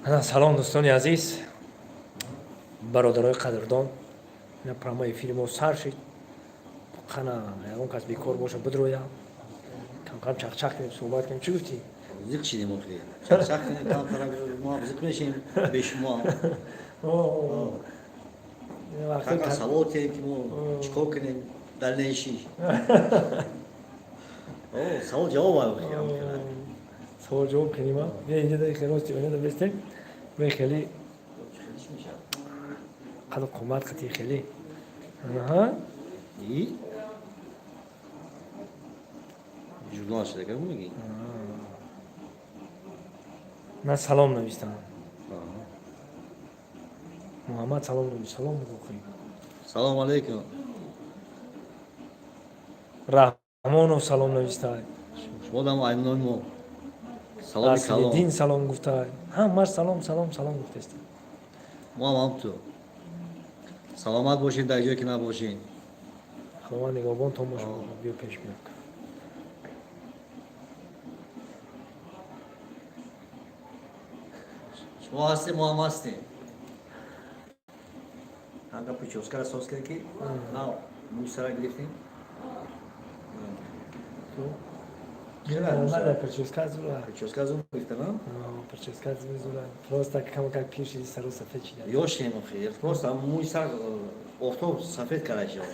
Салом, дӯстони азиз, бародарои қадрдон. Ина прямой эфири мо сар шид. Қана, ягон кас бекор боша, бидроя, камкам чақчақ кунем, суҳбат кунем. Чӣ гуфтӣ? Зиқ шидем охи. Чақчақ кунем камтара, мо зиқ мешем бе шумо. Кака савол кунем, ки мо чикор кунем дальнейший. Савол ҷавоб охи. Савол ҷавоб кунем, а? Бия инҷа, дай хелости оина бестем. Бе хеле қаду қомат қати хеле. Аҳа. И? Журнал шуда ка мегӣ? На, салом навистам. Муҳаммад салом навист. Салом бигӯ. Салом алейкум. Раҳмонов салом нависта. Шумо дам айнои мо. Саломи калом. Аслиддин салом гуфта. Ҳамаш салом, салом, салом гуфтаст. Мо ҳам ҳамту. Саломат бошед дар ҷое ки набошед. Худованд нигаҳбонтон бошад. Биё, пеш биё. Шумо ҳастем, мо ҳам ҳастем. Ҳанга прическара соз кардем, ки на мӯи сара гирифтем. Нормально, прическа зура. Прическа зур гирифтам, Прическа зура. Просто кам как пир шиди, сару сафед шида. Ёшем охи. Просто мӯи сар офтоб сафед карда шуд.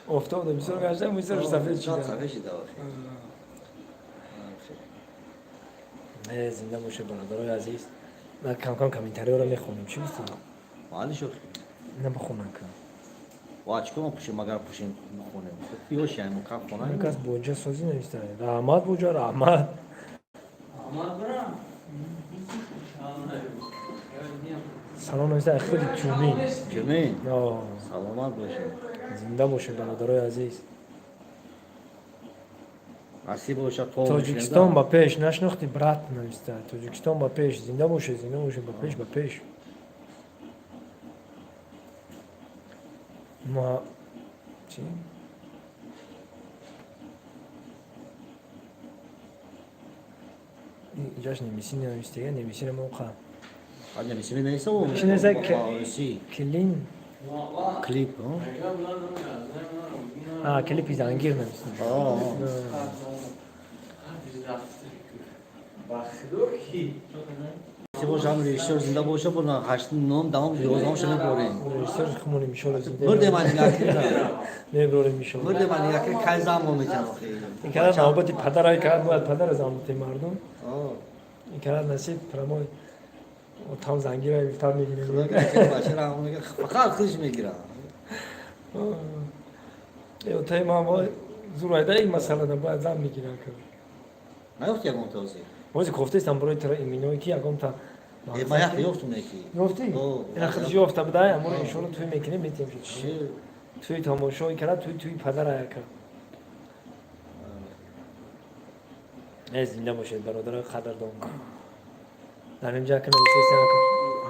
Офтоб да бисёр гашта, мӯи сару сафед шида. Сафед шида охи. Зинда бошед, бародарои азиз. Ман кам-кам комментариёро мехонем. Чӣ гуфтӣ? Маълиш охи. На, бихонам кам. Ва чикор мо пушем, магар пушем бихонем. Ёшем мо кам хонем. Кас боҷа созӣ нависта. Раҳмат, боҷа, раҳмат. Салом нависта худи Тюмин. Тюмин? Саломат бошед. Зинда бошед, бародарои азиз. Насиб бошад то Тоҷикистон ба пеш, нашинохти, брат, нависта. Тоҷикистон ба пеш, зинда бошед, зинда бошед, ба пеш, ба пеш. Ма чӣ? Инҷаш немисӣ навистега, немисиро мо қа. А немисӣ менависа о? Чӣ нависта? Клин. Клип, А, клипи зангир нависта. Бошам, режиссёр зинда боша, бо ҳаштум, даҳум, ёздаҳум ша меборем. Режиссёр хумонем, иншолло, зинда. Бурдем ани якира. Меборем, иншолло. Бурдем ани якира, кай замон метиҳам охи. Ин кара навбати падарай кард, бояд падара зам бутем мардум. Ин кара насиб прямой там зангира гуфтан мегирем. Фақат худш мегирам. Отай ма зурайда ин масъалада бояд зам мегирам. Наёфти ягон този? Ози кофтаистам барои тара именое ки ягонта. Ма як ёфтум неки. Ёфтӣ? Ина худш ёфта будай, аморо иншолло туй мекунем, метиҳем. Туи тамошо кара, туи падара яка. Зинда бошед, бародарои қадрдон. Дар инҷа ки нависестем,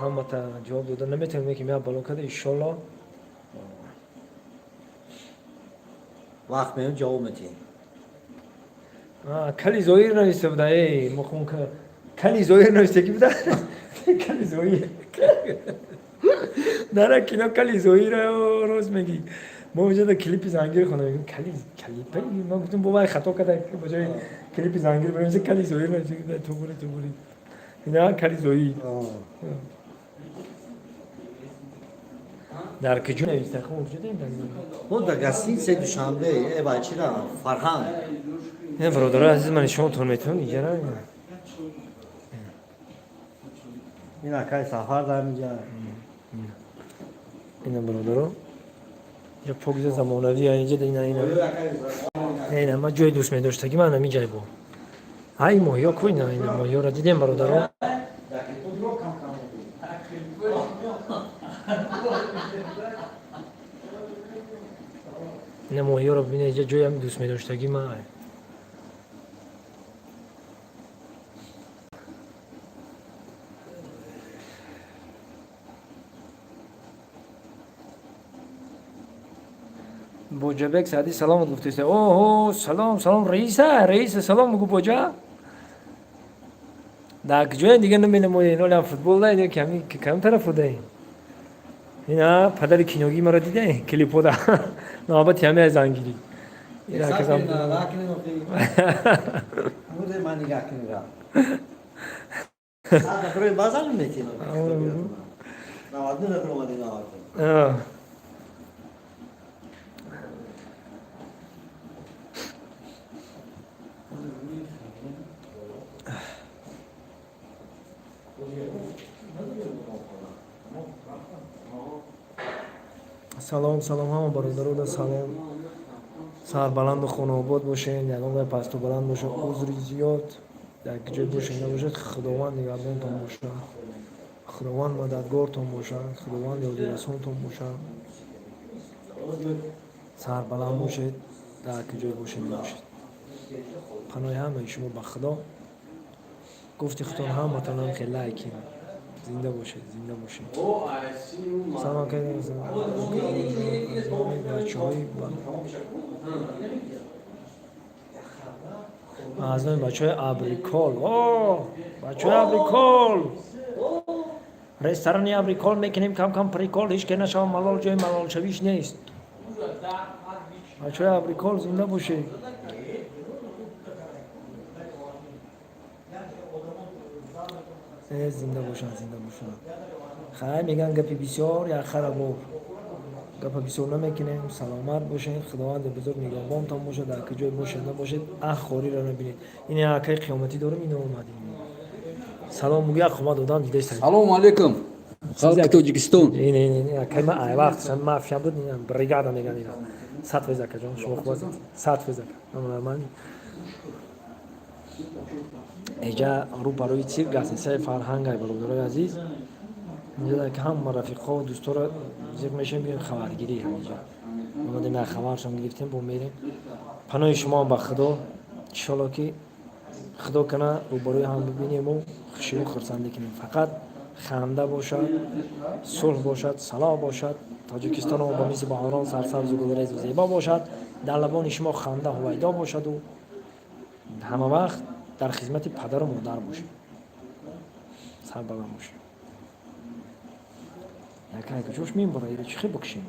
ҳамата ҷавоб дода наметавонем, ки меа бало карда, иншолло. Вақт меём, ҷавоб метиҳем. Кали зоир нависта буда, э мохун кали зоир нависта ки буда, кали зоир нара кино, кали зоира рост мегӣ. Мо инҷа клипи зангир хонда мегӯем, кали клипа. Ман гуфтам, бо вай хато карда, ба ҷои клипи зангир бинависа кали зоир нависта. Туғри, туғри, ина кали зоир дар куҷо нависта? Хуб, куҷо дем? Мо дар гостиницаи Душанбе, э ба чира, Фарҳанг. Не, бародарои азиз, ман нишонтон метавон иҷара. Ин акай Сафар дар инҷа. Ина, бародаро, инҷа покиза, замонавӣ инҷа. Ина, ина, ина, ман ҷои дӯст медоштагӣ ман ҳамин ҷай бо ай моҳиё ку. Ина, ина, моҳиёро дидем, бародаро. Ина моҳиёро бибина, инҷа ҷои ҳами дӯст медоштагӣ ман. Боҷабек Саъдӣ саломат гуфтеста. Оҳо, салом, салом, раиса, раиса, салом бугу, боҷа. Дар ҷоя дига наменамоед, ҳолам футбол на, ки ҳамин кадом тараф будаем? Ина падари киногии маро дидаем, клипода. Навбати ҳамин зангирӣ. Ина казам. Ман нигоҳ кунам. Сад базар метинам. 99 омади 99. Салом, салом ҳама бародарода, салом. Сарбаланду хонаобод бошед, ягон гай пасту баланд бошад, узри зиёд. Дар ҷой бошед, набошад, Худованд нигаҳбонтон бошад, Худованд мададгортон бошад, Худованд ёдирасонтон бошад. Сарбаланд бошед, дар ҷой бошед, набошед. Паноҳи ҳамаи шумо ба Худо. Гуфти худтон ҳаматонам хеле лайкин. Зинда бошед, зинда бошед. Салом кардем бачаҳои аз номи бачаҳои Абрикол. О, бачаҳои Абрикол. Ресторани Абрикол мекунем, кам-кам прикол, ҳеҷ ке нашава малол, ҷои малолшавиш нест. Бачаҳои Абрикол, зинда бошед. Зинда бошанд, зинда бошанд. Хай, меган, гапи бисёр як хара бор. Гапа бисёр намекунем, саломат бошед, Худованди бузург нигаҳбонтон бошад, дар куҷое бошед, набошед, ах хориро набинед. Ин акаи қиёматӣ дорем, ино омадем. Салом бугӯ, як қомат одам дидаст. Салому алейкум, халқи Тоҷикистон. Ин ин ин акаи ма ай вақт мафия буд, ин бригада меган ина. 100% акаҷон, шумо хуб ҳастед? 100% ака. Нормально. Эҷа рӯ барои цирк гастинсаи фарҳангай, бародарои азиз. Инҷа ки ҳама рафиқҳо дӯстора зиқ мешавем, биёем хабаргирӣ. Ҳаминҷа омадем, як хабаршон гирифтем, бо мерем. Паноҳи шумоам ба Худо. Иншолло, ки Худо кана, рӯбарӯи ҳам бибинему хушию хурсандӣ кунем. Фақат ханда бошад, сулҳ бошад, салоҳ бошад, Тоҷикистоно ба мисли баҳорон сарсабзу гулрезу зебо бошад, дар лабони шумо ханда ҳувайдо бошаду ҳама вақт дар хизмати падару модар бошед, сарбаланд бошед. Якай куҷош мебара, иро чӣ хел бикушем?